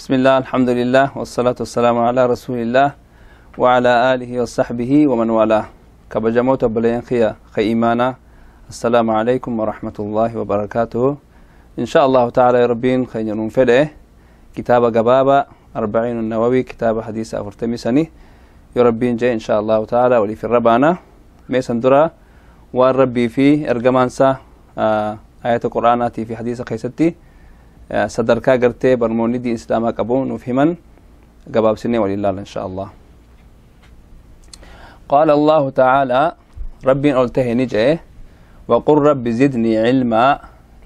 بسم الله، الحمد لله، والصلاة والسلام على رسول الله وعلى آله وصحبه ومن والاه. كبجموت بلين خيا خيمانا، السلام عليكم ورحمة الله وبركاته. إن شاء الله تعالى ربين خيرون فده كتاب قبابة 40 النووي، كتاب حديث أفرتمي سني يربين جاي إن شاء الله تعالى ولي في الربانة ميسن درا والربي في إرجمانسا آيات القرآن في حديث خيستي صدركا قرتي برموني دي إسلاما قبون وفهمن قباب سنة ولله إن شاء الله. قال الله تعالى ربي قلته نجي وقل رب زدني علما.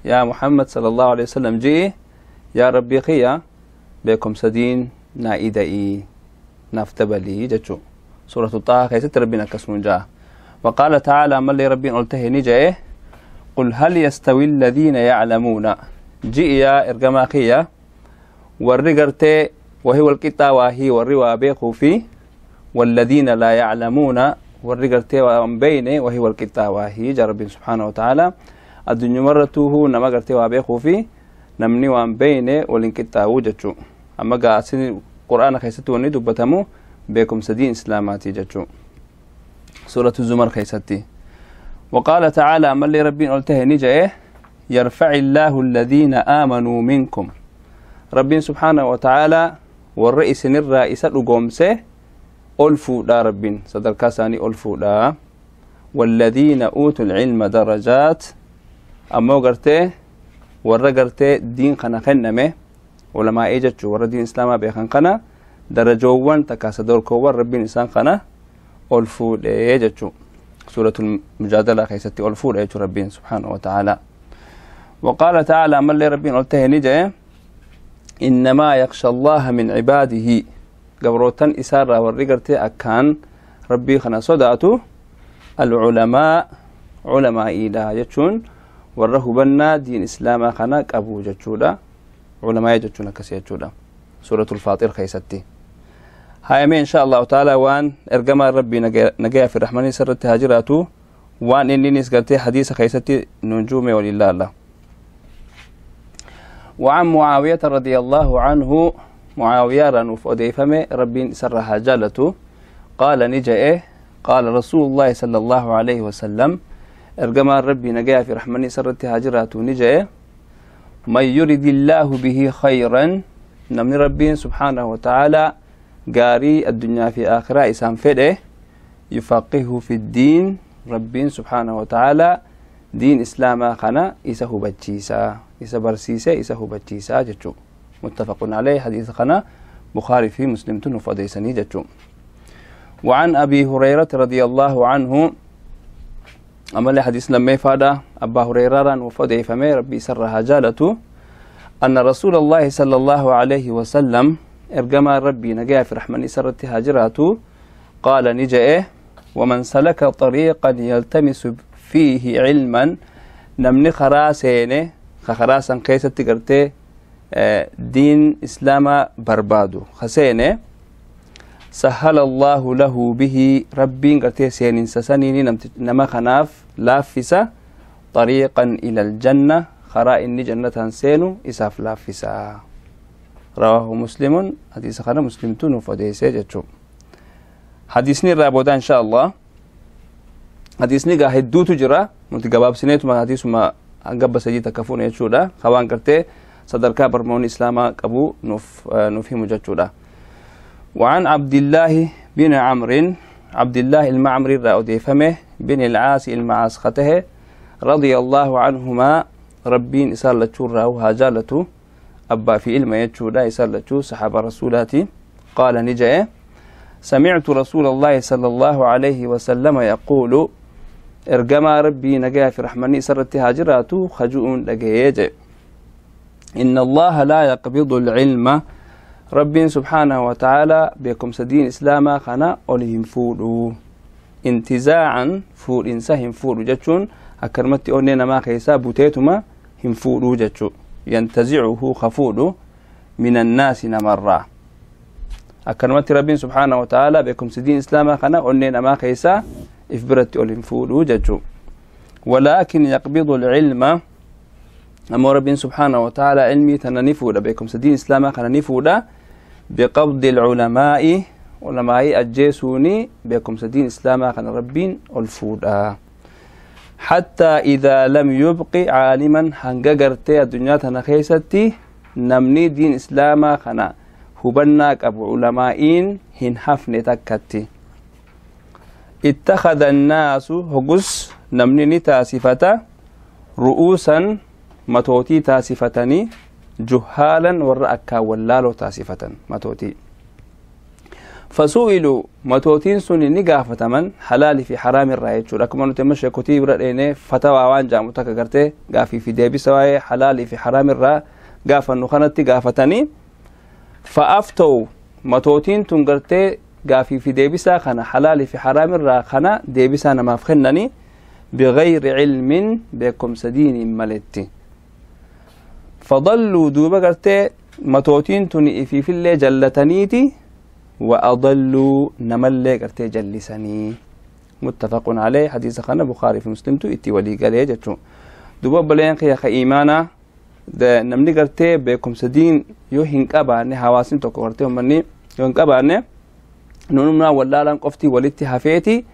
يا محمد صلى الله عليه وسلم جي يا ربي خيا بكم سدين نائدئي نفتبلي جتشو سورة طه خيست ربنا كسمون جاء. وقال تعالى من لي ربي قلته نجي قل هل يستوي الذين يعلمون جي يا إرجما خيا والرجرتي وهو القطاوة والروا بيخو في والذين لا يعلمون والرجرتي وبينه وهو القطاوة جرب سبحانه وتعالى الدنيا مرته نما قرتي وبيخو في نمني وان بينه والانقطاع جتشو. أما قاسين قرآن خيستو وني دبتمو بكم سدين إسلاماتي جتشو سورة الزمر خيستي. وقال تعالى من لي ربي قلته نجيه يرفع الله الذين آمنوا منكم. ربي سبحانه وتعالى والرئيس الرئيس القومسه ألفو لا ربين صدر كاساني ألفو لا والذين أوتوا العلم درجات. أما قرته ورقرته دين خنا خنمه ولما إجتشو ور دين إسلاما بيخن خنا درجوان تكاسدور كور ربين إنسان خنا ألفو لإجتشو سورة المجادلة خيستي ألفو لإجتشو ربين سبحانه وتعالى. وقال تعالى من لي ربين قلته نجي إنما يخشى الله من عباده قبروتن إسارة والرقرتي أكان ربي خنا صداتو العلماء علماء إله جتشون والرهبنا دين إسلاما خنا قبو جتشولا علماء جتشونا كسيجولا سورة الفاطر خيستي. هاي إن شاء الله تعالى وان إرجما ربي نجا في الرحمن سرت هاجراتو وان إني نسقرتي حديث خيستي نجومي ولله الله. وعن معاوية رضي الله عنه معاوية رنوف أديفمي ربي سرها جالته قال نجئه قال رسول الله صلى الله عليه وسلم إرجما ربي نجا في رحمني سرت هاجراتو نجئه من يريد الله به خيرا نمن ربي سبحانه وتعالى قاري الدنيا في آخرة إسام فده يفقهه في الدين ربي سبحانه وتعالى دين إسلاما خنا إسه بتشيسا إسه برسيسا إسه بتشيسا جتشو متفق عليه حديث خنا بخاري في مسلم تنفديسني جتشو. وعن أبي هريرة رضي الله عنه أما حديث لما يفاد أبا هريرة وفدي فمي ربي سرها جالته أن رسول الله صلى الله عليه وسلم إرجما ربي نجا في رحمن سرت هاجراته قال نجئه ومن سلك طريقا يلتمس فيه علما نمني خراسينه خراسا كيسة تقرتي دين إسلاما بربادو خسينه سهل الله له به ربي قرتي سينين سسنين نما خناف لافسة طريقا إلى الجنة خراء جنة سينو إساف لافسة رواه مسلم حديث خنا مسلم تنو فديسة جتشو. حديثني رابودا إن شاء الله حديثني قاعد دو تجرا متجواب سنة ما حديث ما قبل سجيت كفون يشودا خوان كرتي صدر كابر مون إسلاما كابو نفهم جتشودا. وعن عبد الله بن عمرو عبد الله المعمري رأودي فمه بن العاص المعاص خته رضي الله عنهما ربين إسالة راو هاجالته أبا في علم يتشودا إسالة صحابة رسولاتي قال نجأ سمعت رسول الله صلى الله عليه وسلم يقول إرجما ربي نجا في رحمني سرت هاجراتو خجؤون لجيج إن الله لا يقبض العلم ربي سبحانه وتعالى بكم سدين إسلاما خنا أولهم فولو انتزاعا فول إنساهم فولو جتشون أكرمتي أولينا ما خيسا بوتيتما هم فولو جتشو ينتزعه خفولو من الناس نمرة أكرمتي ربي سبحانه وتعالى بكم سدين إسلاما خنا أولينا ما خيسا إفبرت أولهم فولو جتشو ولكن يقبض العلم Ammoo Rabbiin subhaanahu wa ta'ala ilmii tana ni fuudha, beekumsa diin islaamaa kana ni fuudha. Biqabdi alculamaa'i, ulamaa'ii ajjeesuuni beekumsa diin islaamaa kana Rabbiin ol fuudha. Hattaa idaa lam yubqi caaliman, hanga gartee addunyaa tana keessatti namni diin islaamaa kana hubannaa qabu ulamaa'iin hin hafne takkatti. Ittakhadha annaasu, hogus namni ni taasifata, ru'uusan matootii taasifatanii, juhaalan warra akkaan wallaaloo taasifatan matootii. Fasu'ilu, matootiin sun ni gaafataman halaalii fi haraam irraa jechuudha. Akkuma nuti amma sheekotii bira dheenee fatawaa waan jaamu takka gartee gaafii fi deebisa waa'ee halaalii fi haraam irraa gaafannu kanatti gaafatanii, fa'afta'u matootiin tun gartee gaafii fi deebisaa kana halaalii fi haraam irraa kana deebisaa namaaf kennanii bigayri cilmin, beekumsa diiniin maletti. Fadalluu, duuba gartee matootiin tun ifiifillee jallataniiti, wa adalluu namallee gartee jallisanii. Muttafaqun alee, hadiisa kana Bukaarii fi Muslimtu itti walii galee jechuu. Duuba obboleen kiyya ka iimaanaa, namni gartee beekumsa diin yoo hin qabaanne, hawaasni tokko gartee ummanni yoo hin qabaanne, nunumnaa wallaalaan qofti walitti hafeeti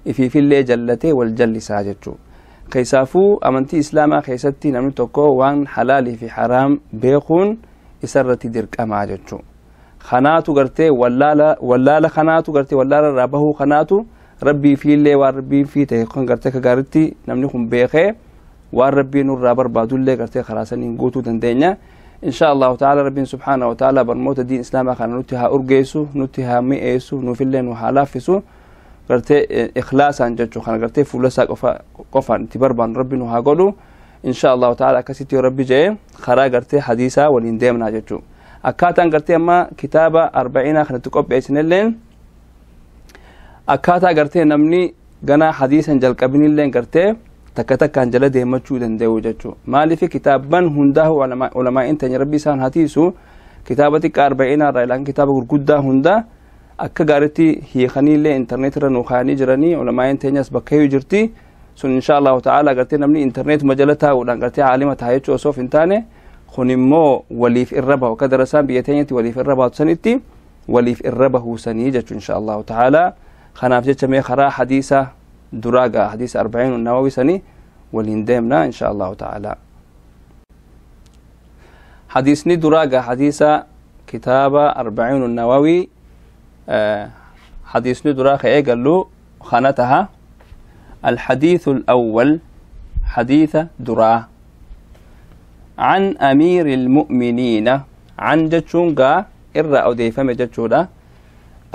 ifiifillee jallatee wal jallisaa jechuu. Keessaafuu amantii islaamaa keessatti namni tokko waan halaalii fi haraam beekuun isarratti dirqamaa jechuu. Kanaatu gartee wallaala kanaatu gartee wallaala irraa bahuu, kanaatu Rabbii fiillee waan Rabbiin fi ta'e kan gartee ka gaaritti namni kun beekee waan Rabbiin nurraa barbaadullee gartee karaa saniin guutuu dandeenya. Insha Allahu ta'ala Rabbiin subhaanahu wa ta'ala barnoota diin islaamaa kana nutti haa urgeessu, nutti haa mi'eessu, nuufillee nu haa laaffisu. Gartee ikhlaasaan jechuu kana gartee fuula isaa qofa qofaan itti barbaannu Rabbi nu haa godhu. Insha Allahu ta'ala akkasitti yoo Rabbi jedhe karaa gartee hadiisaa waliin deemnaa jechuu. Akkaataan gartee amma kitaaba arba'iinaa kanatti qopheessinelleen akkaataa gartee namni ganaa hadiisan jalqabinilleen gartee takka takkaan jala deemachuu danda'u jechuu. Maaliif kitaabban hundaa ulamaa'in teenya Rabbi isaan hatiisu kitaaba xiqqaa arba'iinaa irraa ilaan kitaaba gurguddaa hunda akka gaaritti hiikaniillee intarneet irra nu kaayanii jiranii. Ulamaa'in teenyas bakka iyyuu jirti sun. Insha Allahu ta'ala gartee namni intarneetuma jala taa'uudhaan gartee aalima ta'a jechuu osoo hin taane, kun immoo waliif irra bahu akka darasaan biyya teenyatti waliif irra baatu sanitti waliif irra bahuusanii jechuu insha Allahu ta'ala. Kanaaf jecha mee karaa hadiisa duraa gaa hadiisa arba'iin Nawawi sanii waliin deemna insha Allahu ta'ala. Hadiisni duraa gaa hadiisa kitaaba arba'iin Nawawi, hadiisni duraa ka eegallu kana taha. الحديث الأول، حديث درا، عن أمير المؤمنين، عن jechuun gaa irra odeeffame jechuudha.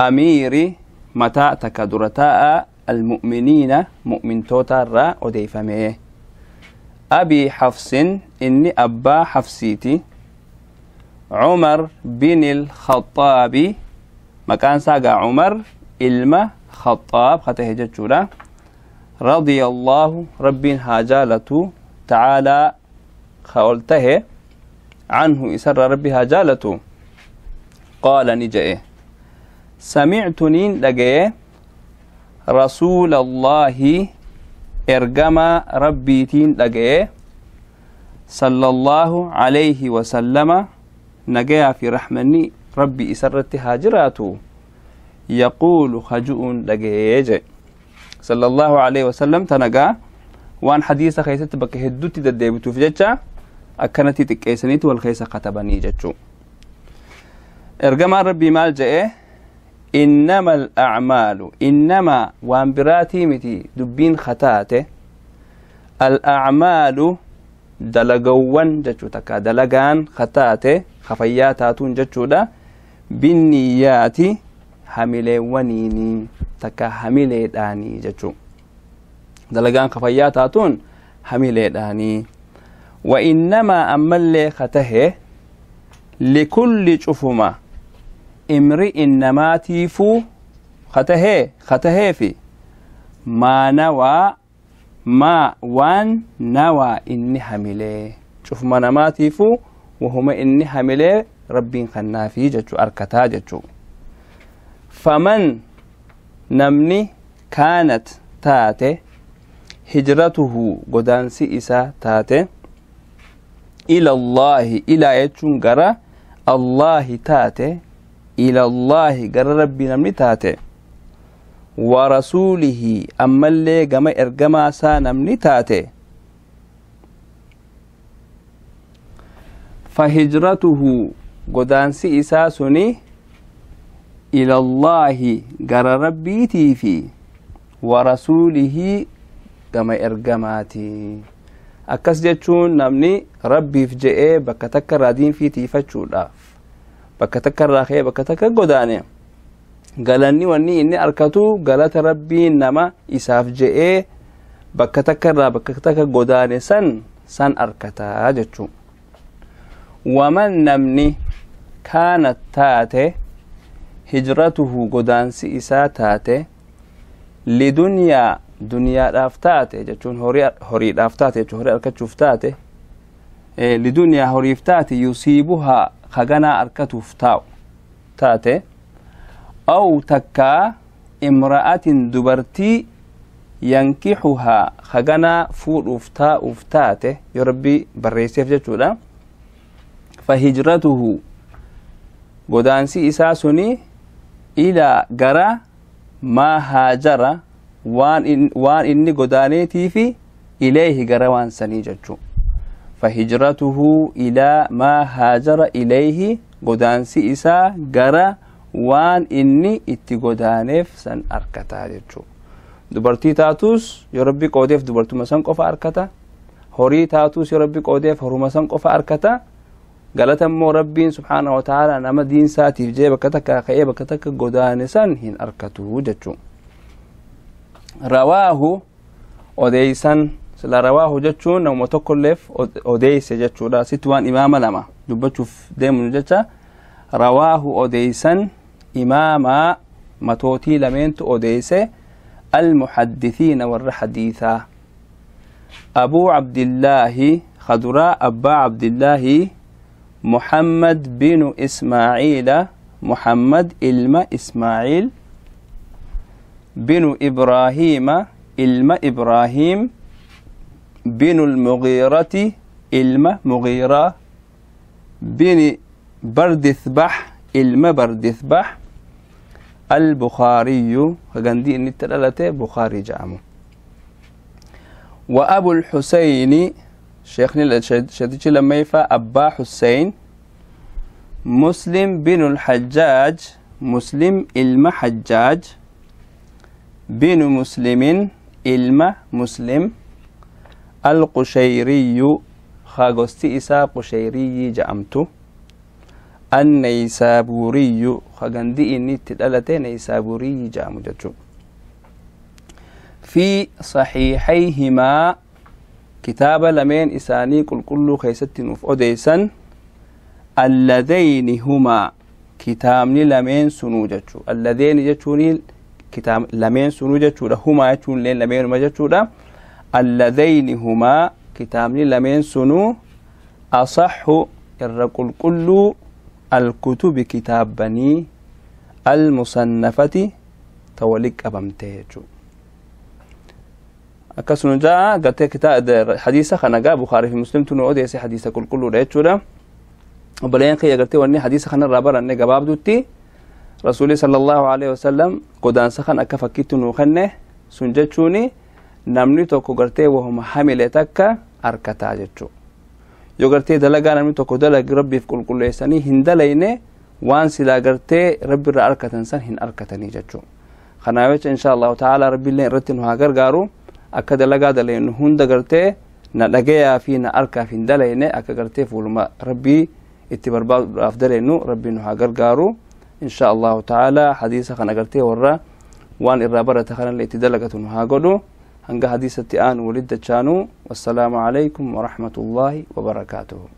أمير mataa takka dura taa'a, المؤمنين mu'mintoota irraa odeeffame, أبي حفص inni abbaa Xafsiiti, عمر بن الخطاب, maqaan isaa gaa Cumar ilma Khaxaab ka tahe jechuudha. رضي الله Rabbiin haa jaalatu, تعالى ka ol tahe, عنه isarra Rabbi haa jaalatu, قال ni je'e: سمعت niin dhagaye, رسول الله ergamaa Rabbiitiin dhagaye, صلى الله عليه وسلم nagayaa fi raxmanni Rabbi isarratti haa jiraatu, يقول ka ju'uun dhagayee je صلى الله عليه وسلم. Tanagaa waan hadiisa keessatti bakka hedduutti deddeebituuf jecha akkanatti xiqqeessaniitu wal keessa katabanii jechuu. Ergamaan Rabbii maal je'e? إنما الأعمال, إنما waan biraatii miti dubbiin kataate, الأعمال dalagawwan jechuu takka dalagaan kataate kafayyaa taatuun jechuudha, بالنيات hamileewwaniini takka hamileedhaanii jechuu. Dalagaan kafayyaa taatuun hamileedhaanii. وإنما ammallee katahe, لكل cufuma, امرئ namaatiifuu katahee kataheefi, ما نوى ما waan نوى inni hamilee, cufuma namaatiifuu wahuma inni hamilee Rabbiin kannaafii jechuu arkataa jechuu. فمن namni كانت taate, هجرته godaansi isaa taate Ila Allaahi, ilaa jechuun gara, Allaahi taate, ila Allaahi gara Rabbii namni taate, wa rasuulihi ammallee gama ergamaa isaa namni taate, fahijratuhu godaansi isaa suni ila Allaahi gara Rabbiitii fi wa rasuulihi gama ergamaati. Akkas jechuun namni Rabbiif je'ee bakka takka irraa diinfii tiifachuudhaaf bakka takka irraa ka'ee bakka takka godaane, galanni wanni inni arkatu galata Rabbiin nama isaaf je'ee bakka takka irraa bakka takka godaane san arkataa jechuu. Waman namni kaanat taate hijratuhu godaansi isaa taate lidunyaa duniyaadhaaf taate jechuun horiidhaaf taate jechuun horii argachuuf taate, lidunyaa horiif taate, yusiibuhaa haganaa arkatuuf taa'u taate, aw takkaa imra'atin dubartii yankixuhaa haganaa fuudhuuf taa'uuf taate yoo Rabbii barreesseef jechuudha. Fahijratuhu godaansi isaa suni ilaa gara maa haajara waan inni godaaneetii fi ilayhi gara waan sanii jechuu. Fahijratuhu ilaa maa haajara ilayhi godaansi isaa gara waan inni itti godaaneef san arkataa jechuu. Dubartii taatus yoo Rabbi qoodeef dubartuma san qofa arkata, horii taatus yoo Rabbi qoodeef horuma san qofa arkata. Galata immoo Rabbiin subhaanahu wa ta'aala nama diinsaatiif jee bakka takka ka'ee bakka takka godaane san hin arkatu jechuu. Rawaahu odeeysan, sila rawaahu jechuun nama tokkolleef odeeyse jechuudha. Sitti waan imaama lama dubbachuuf deemnu jecha rawaahu odeeysan imaamaa matootii lameentu odeeyse, almuhaddithiina warra hadiisaa, Abuu Cabdillaahi kaduraa Abbaa Cabdillaahi Muhammad binu Ismaaciila, Muhammad ilma Ismaaciil, binu Ibraahiima ilma Ibraahiim, binu Lmugiirati ilma Mugiiraa, bini Bardithbax ilma Bardithbax, Albukhaariyyu hagandii inni itti dhalate Bukhaarii jedhamu. Wa Abu Lxuseyni sheekni sheetichi lammeeffaa Abbaa Xuseyn Muslim binu Lxajjaaj, Muslim ilma Xajjaaj, binu Muslimin ilma Muslim, Alqushayriyu hagosti isaa Qushayriyyi jedhamtu, Annaysaaburiyu hagandi inni itti dhalate Naysaaburiyyi jedhamu jechuu. Fi saxiixayhimaa kitaaba lameen isaanii qulqulluu keessatti nuuf odeeysan, alladayni humaa kitaabni lameen sunuu jechuu. Alladayni jechuun kitaab lameen sunuu jechuudha, humaa jechuun leen lameenuma jechuudha. Alladayni humaa kitaabni lameen sunuu asaxu irra qulqulluu alkutubi kitaabbanii almusannafati ta walitti qabamte jechuu. Akkasuma jaa gartee hadiisa kana gaa Bukaarii fi Muslimtu nu odeesse, hadiisa qulqulluudha jechuudha. Obboleeyyan kiyya, gartee wanni hadiisa kanarraa baranne gabaabdutti Rasuulli sallallahu alaihi wasallam godaansa kan akka fakkiitti nuu kenne. Sun jechuuni namni tokko gartee wahuma hamile takka arkataa jechuu. Yoo gartee dalagaa namni tokko dalage Rabbiif qulqulleessanii hin dalayne, waan silaa gartee Rabbi irraa arkatan san hin arkatanii jechuu. Kanaaf jecha insha Allahu ta'ala Rabbiillee irratti nu haa gargaaru, akka dalagaa dalaynu hunda gartee na dhagayaa fi na arkaaf hin dalayne, akka gartee fuuluma Rabbii itti barbaaduudhaaf dalaynu Rabbi nu haa gargaaru insha Allahu ta'ala. Hadiisa kana gartee warra waan irraa barata kanallee itti dalagatu nu haa godhu. Hanga hadiisatti aanu walitti dachaanu, wassalaamu alaykum warahmatullaahi wabarakaatuhu.